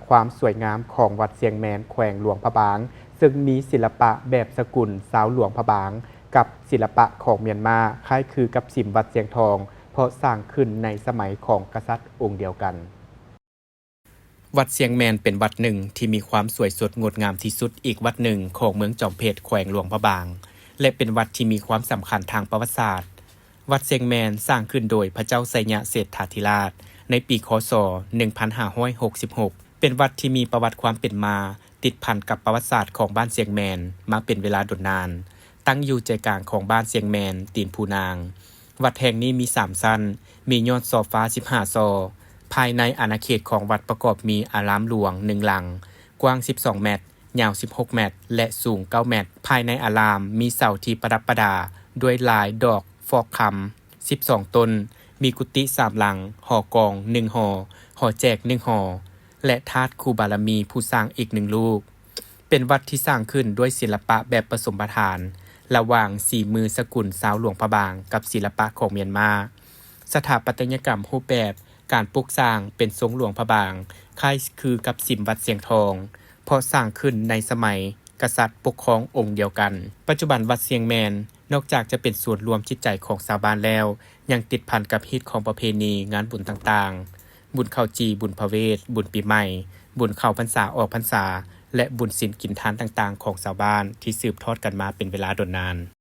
ຄວາມສວຍງາມຂອງວັດຊຽງແມນ ແຂວງຫຼວງພະບາງ ເຊິ່ງມີສິລະປະແບບສະກຸນຊາວຫຼວງພະບາງ ກັບສິລະປະຂອງມຽນມາ ຄ້າຍຄືກັບສິມວັດຊຽງທອງ ເພາະສ້າງຂຶ້ນໃນສະໄໝຂອງກະສັດອົງດຽວກັນ. ວັດຊຽງແມນເປັນວັດໜຶ່ງທີ່ມີຄວາມສວຍສົດງົດງາມທີ່ສຸດອີກວັດໜຶ່ງຂອງເມືອງຈອມເພັດ ແຂວງຫຼວງພະບາງ ແລະ ເປັນວັດທີ່ມີຄວາມສຳຄັນທາງປະຫວັດສາດ. ວັດຊຽງແມນສ້າງຂຶ້ນໂດຍພະເຈົ້າໄຊຍະເສດຖາທິລາດ ໃນປີ ຄ.ສ. ໜຶ່ງພັນຫ້າຮ້ອຍຫົກສິບຫົກ ເປັນວັດທີ່ມີປະຫວັດຄວາມເປັນມາ ຕິດພັນກັບປະຫວັດສາດຂອງບ້ານຊຽງແມນມາເປັນເວລາດົນນານ, ຕັ້ງຢູ່ໃຈກາງຂອງບ້ານຊຽງແມນ ຕີນພູນາງ. ວັດແຫ່ງນີ້ມີສາມຊັ້ນ, ມີຍອດຊໍຟ້າສິບຫ້າຊໍ. ພາຍໃນອານາເຂດຂອງວັດປະກອບມີອາລາມຫຼວງໜຶ່ງຫຼັງ, ກວ້າງສິບສອງແມັດ, ຍາວສິບຫົກແມັດ ແລະ ສູງເກົ້າແມັດ. ພາຍໃນອາລາມມີເສົາທີ່ປະດັບປະດາດ້ວຍລາຍດອກຟອກຄຳສິບສອງຕົ້ນ, ມີກຸຕິສາມຫຼັງ, ຫໍກອງໜຶ່ງຫໍ, ຫໍແຈກໜຶ່ງຫໍ ແລະ ທາດຄູບາລະມີຜູ້ສ້າງອີກໜຶ່ງລູກ. ເປັນວັດທີ່ສ້າງຂຶ້ນດ້ວຍສິລະປະແບບປະສົມປະທານ ລະຫວ່າງສີມືສະກຸນຊາວຫຼວງພະບາງ ກັບສິລະປະຂອງມຽນມາ. ສະຖາປັດຕະຍະກຳຮູບແບບການປຸກສ້າງເປັນຊົງຫຼວງພະບາງ, ຄ້າຍຄືກັບສິມວັດຊຽງທອງ, ເພາະສ້າງຂຶ້ນໃນສະໄໝກະສັດປົກຄອງອົງດຽວກັນ. ປັດຈຸບັນວັດຊຽງແມນ ນອກຈາກຈະເປັນສູນລວມຈິດໃຈຂອງຊາວບ້ານແລ້ວ, ຍັງຕິດພັນກັບຮີດຄອງປະເພນີງານບຸນຕ່າງໆ, ບຸນເຂົ້າຈີ່, ບຸນພະເວດ, ບຸນປີໃໝ່, ບຸນເຂົ້າພັນສາອອກພັນສາ ແລະ ບຸນສິນກິນທານຕ່າງໆຂອງຊາວບ້ານທີ່ສືບທອດກັນມາເປັນເວລາດົນນານ.